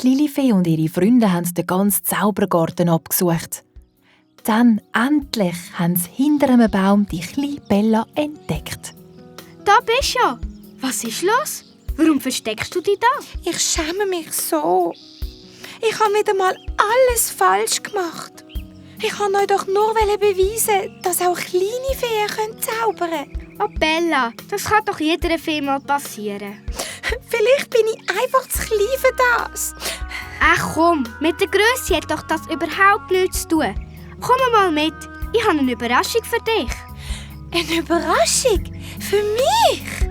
Die Lilifee und ihre Freunde haben den ganzen Zaubergarten abgesucht. Dann, endlich, haben sie hinter einem Baum die kleine Bella entdeckt. Da bist du ja. Was ist los? Warum versteckst du dich da? Ich schäme mich so. Ich habe wieder mal alles falsch gemacht. Ich wollte euch doch nur beweisen, dass auch kleine Feen zaubern können. Oh Bella, das kann doch jeder Fee mal passieren. Vielleicht bin ich einfach zu klein für das. Ach komm, mit der Grösse hat doch das überhaupt nichts zu tun. Komm mal mit, ich habe eine Überraschung für dich. Eine Überraschung? Für mich?